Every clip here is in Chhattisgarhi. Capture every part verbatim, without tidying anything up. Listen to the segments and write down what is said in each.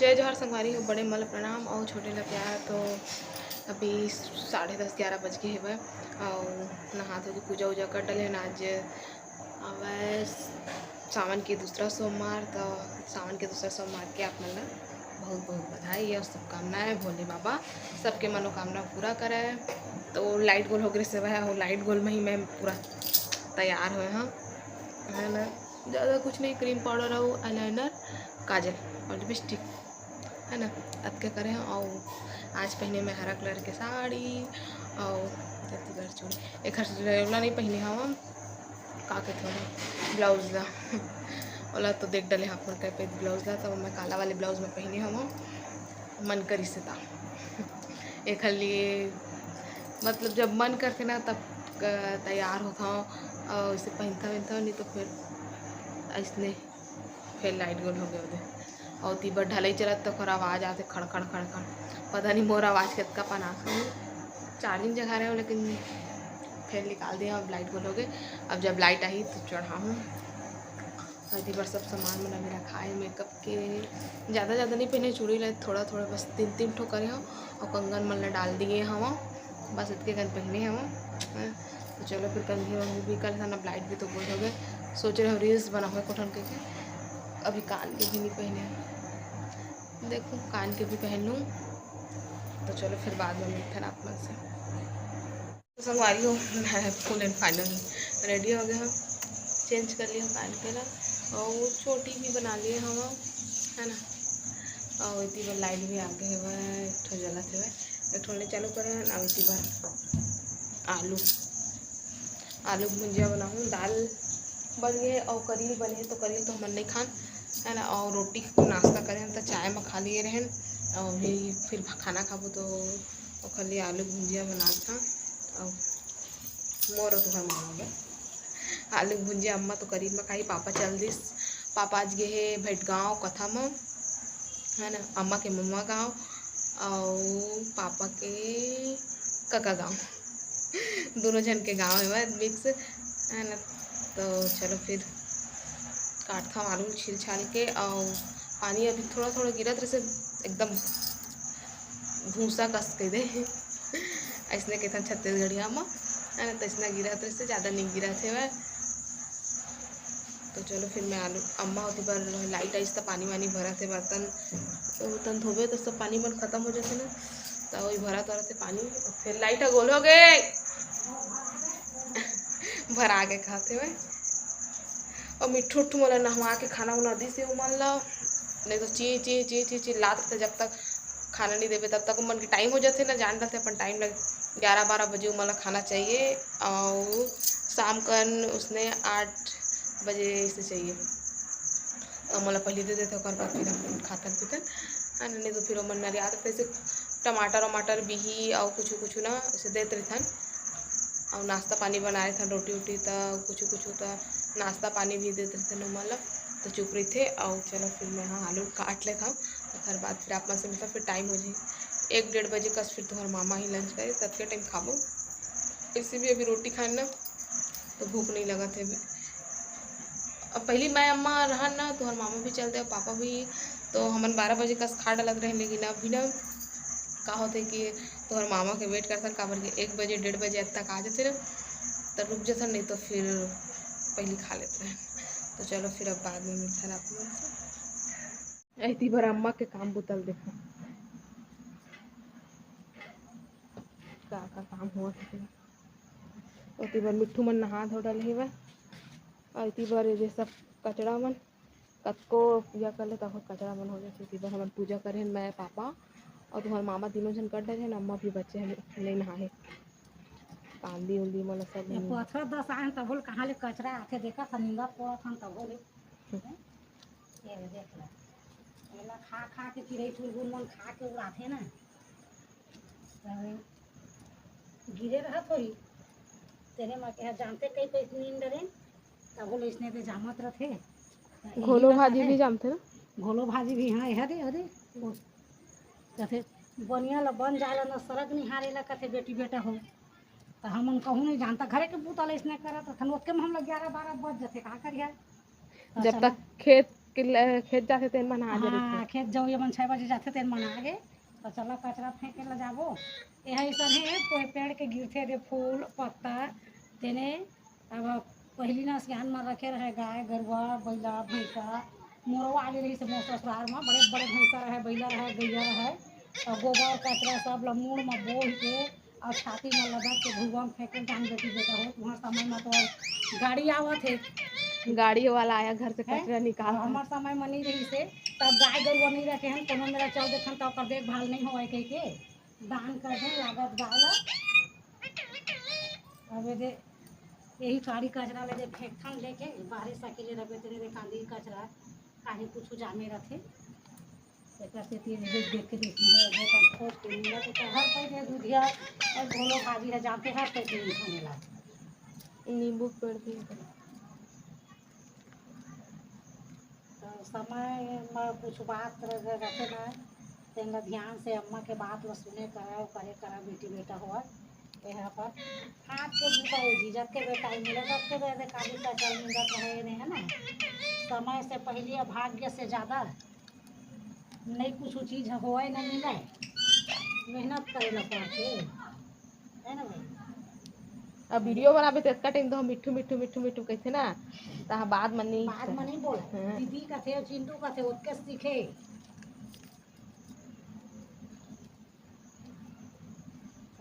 जय जोहार संगवारी हो, बड़े मन ल प्रणाम अउ छोटे ल प्यार। तो अभी साढ़े दस ग्यारह बज गे हेवय अउ नहा धो के पूजा उजा कर डले हन। आज आवय सावन के दूसरा सोमवार, तो सावन के दूसरा सोमवार के आप मन ल बहुत बहुत बधाई अउ शुभकामनाएं। भोले बाबा सबके मनोकामना पूरा करय। तो लाइट गोल हो गए से वह, लाइट गोल में ही मैं पूरा तैयार हुए हूँ, है ना। ज़्यादा कुछ नहीं, क्रीम पाउडर अउ eyeliner, काजल अउ लिपस्टिक, है ना, अतके करे हव। अउ आज पहिने मैं हरा कलर के साड़ी अउ एती बर चूड़ी। एखर रेवला नहीं पहिने हव, का कहथे ओला, ब्लाउज ला। ओला तो देख डले हाफ कर पे ब्लाउज ला, तो मैं काला वाले ब्लाउज में पहिने हव, मन करिस ता। एखर लिए मतलब जब मन करथे ना तब क-, तैयार होथव अउ इसे पहिनथव पहिनथव, नहीं तो फिर अइसने फिर लाइट गोल हो गए ओदे। अउ ती बर ढलाई चलत तो ओकर आवाज़ आथे खड़ खड़ खड़ खड़। पता नहीं मोर आवाज़ कतका पनास हो, चार्जिंग जगह रहे हो लेकिन फिर निकाल दिया। अब लाइट गोल हो गए, अब जब लाइट आही तो चढ़ाहूँ। अउ ती बर सब सामान मन अभी रखाए, मेकअप के ज़्यादा ज़्यादा नहीं पहने, चूड़ी ला थोड़ा थोड़ा बस तीन तीन ठो करे हो अउ कंगन मन ला डाल दिए हवा। बस इतके कन पहिने हव। हैं, तो चलो फिर कंघी वंघी भी कर लेथन। अब लाइट भी तो गोल हो गए। सोच रहे हो रील्स बनाओ कोठन के, के। अभी कान के भी नहीं पहिने हव, देखो कान के भी पहन लूँ। तो चलो फिर बाद में मिलथन आप मन से। तो संगवारी हो, मैं full and final ready हो गए हव, चेंज कर लिए हव कान के ला अउ चोटी भी बना लिए हव, है ना। अउ इती बर लाइट भी आ गए हवय, एक ठो जलत हवय, एक ठो ले चालू करे हन। अउ इती बर आलू, आलू के भुंजिया बनाहूँ। दाल बन गए अउ करील बने हे, तो करील तो हमन नहीं खान, है ना। अउ रोटी नाश्ता करे हन, तो चाय में खा लिए रहन। अउ अभी फिर खाना खाबो, तो ओखर लिए आलू के भुंजिया बनात हन। अउ मोर अउ तुहर मामा बर आलू के भुंजिया। अम्मा तो करील में खाही, पापा चल दिस। पापा आज गे हे भेटगांव कथा म, है ना, अम्मा के मम्मा गांव अउ पापा के कका गांव। दोनों झन के गांव हे मिक्स, है ना। तो चलो फिर काटथव आलू छील छाल के। अउ पानी अभी थोड़ा थोड़ा गिरत रहिसे, एकदम भूसा कस के दे। अइसने कहिथन छत्तीसगढ़िया म, है ना, तो अइसना गिरत रहिसे, ज़्यादा नहीं गिरत हेवय। तो चलो फिर मैं आलू, अम्मा ओती बर लाइट आइस त पानी वानी भरत हे, बर्तन उर्तन धोबे तो सब पानी मन खत्म हो जाथे ना, तो वही भरत भरत हे पानी। फिर लाइट ह गोल हो गए, भरा के खाते हुए। और मिट्ठू उट्ठू मन ला नहवा के खाना उना दिस हे उमन ला, नहीं तो ची ची ची ची चिल्लात रहते। जब तक खाना नहीं देबे तब तक उमन के टाइम हो जाथे ना, जान रहते अपन टाइम लग ग्यारह बारह बजे उमन ला खाना चाहिए। और शाम कन उसने आठ बजे से चाहिए, तो मोला पहले दे देते, ओकर बाद फिर हम खातन पीतन। हाँ, नहीं तो फिर ओमन नरियात रहते, जैसे टमाटर वमाटर बिही और कुछ कुछ ना, उसे देत रहथन। और नाश्ता पानी बनाए रहथन, रोटी उटी, त कुछ कुछ त नाश्ता पानी भी देत रहथन ओमन ला, तो चुप रहिथे। और चलो फिर मैं हाँ आलू काट लेत हूँ, ओकर बाद फिर आप मन से मिलता, फिर टाइम हो जाही एक डेढ़ बजे कस, फिर तुम्हार मामा ही लंच करे, तब के टाइम खाबो। वैसे भी अभी रोटी खान ना, तो भूख नहीं लगत हे अभी। अब पहली मैं अम्मा रहन ना, तोहर मामा भी चलते और पापा भी, तो हमन बारह बजे कस खा डालत रहे, लेकिन अभी ना का होथे कि तोहर मामा के वेट करथन, काबर के एक बजे डेढ़ बजे तक आ जाथे ना, तो रुक जाथन, नहीं तो फिर पहली खा लेते हैं। तो चलो फिर अब बाद में मिलथन आप लोग से। ऐती बार अम्मा के काम बुतल देखो, का का काम हुआ है। ओती बर मिट्ठू मन नहा धो डाले हेवय, और इती बर ये सब कचड़ा मन कतको पूजा कर ले, तब कचड़ा मन हो जाथे। इती बर हमन पूजा करे हन, मैं, पापा और तुम्हार मामा तीनों झन कर डरे हन। अम्मा भी बचे हन, नहीं नहाए, कांदी उंदी मन सब ये नहीं। पथरा दस आए तभो ले कहाँ ले कचरा आथे, देखा था निंदा पड़त हन तभो ले। हम्म। ये देख लो, एला खा खा के चिरई चुरगुन मन खा के उड़ाथे ना। गिरे रहत होही, तेने म के जानते कई पइत नींद डरे, तब ले इसने दे जामत रथे। घोलो भाजी भी जामथे ना? घोलो भाजी भी, हाँ, हरे, हरे, कथे, बनिया ला बन जाला न, सरग निहारे ला, कथे, बेटी बेटा हो। त हमन कहूँ नहीं जानता, घरे के बूता ला इसने करत रथन, ओतके में हम लोग ग्यारह बारह बज जथे, का करिया? जब तक खेत के ल-, खेत जाथे तेन मन आ गे हाँ, रहिथे। खेत जऊ ये मन छह बजे जाथे तेन मन आ गे। तो चला कचरा फेंके ला जाबो। एहा अइसन हे, कोई पेड़ के गिरथे दे फूल पत्ता, तेने अब पहिली ना सियान मन रखे रहे गाय गरुआ बइला भैंसा, मोरवा आले रहिस मोर ससुरार म, बड़े बड़े भैंसा रहे, बइला रहे, गइया रहे, तो गोबर कचरा सब ल मुड़ म बोह के अउ छाती म लदक के धुआं फेंके जान बेटी बेटा हो। तुहर समय म तो गाड़ी आवत हे। गाड़ी वाला आया घर से हैं? कचरा निकाल अउ के। हमर समय म नइ रहिस हे, तब गाय गरुआ नइ रखे हन, कोनो मेरा चल देथन त ओकर देखभाल नइ होवय कहिके दान कर देन लागत गाय ल। अब एदे यही थारी कचरा ले दे फेंकथन लेके बाहरे सकेले रखबे तेने दे कांदी कचरा काहे कुछ जामे रथे। एकर सेती देख देख के देखनी है, वो अपन खोज के मिला तो हर कोई दे दूधिया और घोलो भाजी है, जाते हर कोई के नहीं खाने ला। नींबू के पेड़ भी है। तो समय म कुछ बात रह-, रखे ना, तेन ला ध्यान से अम्मा के बात ला सुने करा, करे करा, बेटी बेटा होवय। एहा अपन हाथ के बूता हे जी, जतके बेर time मिले, ततके बेर दे काली का चल मिलत रहे ने, है ना? समय से पहले अभाग्य से ज्यादा नहीं कुछ चीज होए न मिले, मेहनत करे ला पड़थे, है ना भाई? अब video बनाबे त एतका time तो हम मिट्ठू, मिट्ठू, मिट्ठू, मिट्ठू कहिथे ना, त हम बात म नहीं बात म नहीं बोल। हाँ। दीदी कथे, चिंटू कथे, ओतके सीखे।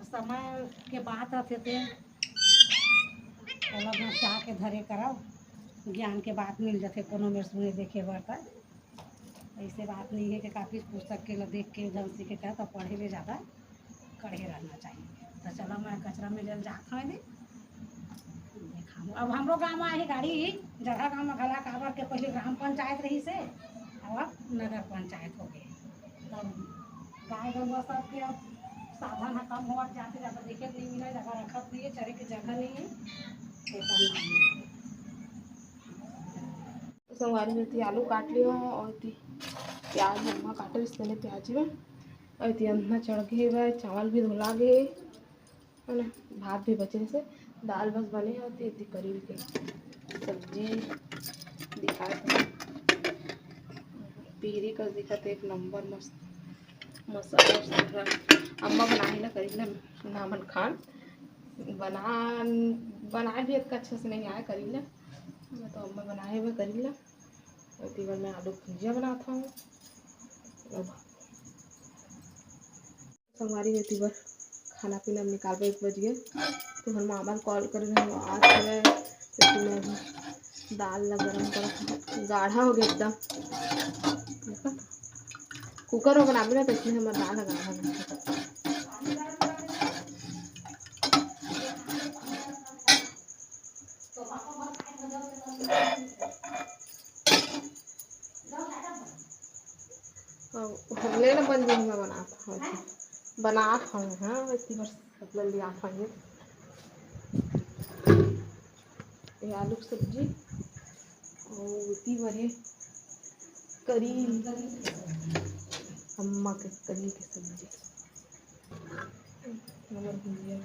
समय के बात रथे ते ओला बचा के धरे करव, ज्ञान के बात मिल जथे कोनो मेर सुने देखे बर। त ऐसे बात नहीं है कि कापी पुस्तक के ल देख के जब सीखे का तो पढ़े ले ज्यादा कड़े रहना चाहिए। तो चलो मैं कचरा में ले जात हूँ दे। अब हमरो गांव में आही गाड़ी, जगह गांव में घला काबर के पहले ग्राम पंचायत रहिस हे, अब नगर पंचायत हो गए। तब गाय गरुआ सब के अब साधन ह कम होवत जाथे, ज्यादा देखे नहीं मिले, ज्यादा रखत नहीं है, चरे के जगह नहीं है। संगवारी में एती आलू काट लियो और एती प्याज अम्मा काटे रिहिस तेने प्याज में, और एती अंधना चढ़ गे हे, चावल भी धुला गे हे। है ना, भात भी बचे से, दाल बस बने हे, एती करेला के सब्जी दिखात हे। पीरी कस दिखत हे, एक नंबर मस्त मसाला उसाला। अम्मा बनाही ना करेला, ना मन खान बना, बनाए भी अतका अच्छा से नहीं आए करेला, मैं तो अम्मा बनाए हुए करेला। और तीवर मैं आलू भुजिया बनात हूँ। संगवारी हो, एती बर खाना पीना निकालबे, एक बज गे। तो हमर मामा ल call करे रहे, वो आत हवय, लेकिन मैं अभी दाल ला गरम करत हूँ, गाढ़ा हो गया एकदम। देखा, cooker में बनाबे ना, तो इसमें हमर दाल ला गाढ़ा हो गया। ले ना बन जाही, मैं बनात हूँ, बनात हूँ, हाँ, इतनी बार सब ले लिया था ये। ये आलू की सब्जी और इतनी बार ये करी, अम्मा के करी की सब्जी, नमक भुजिया।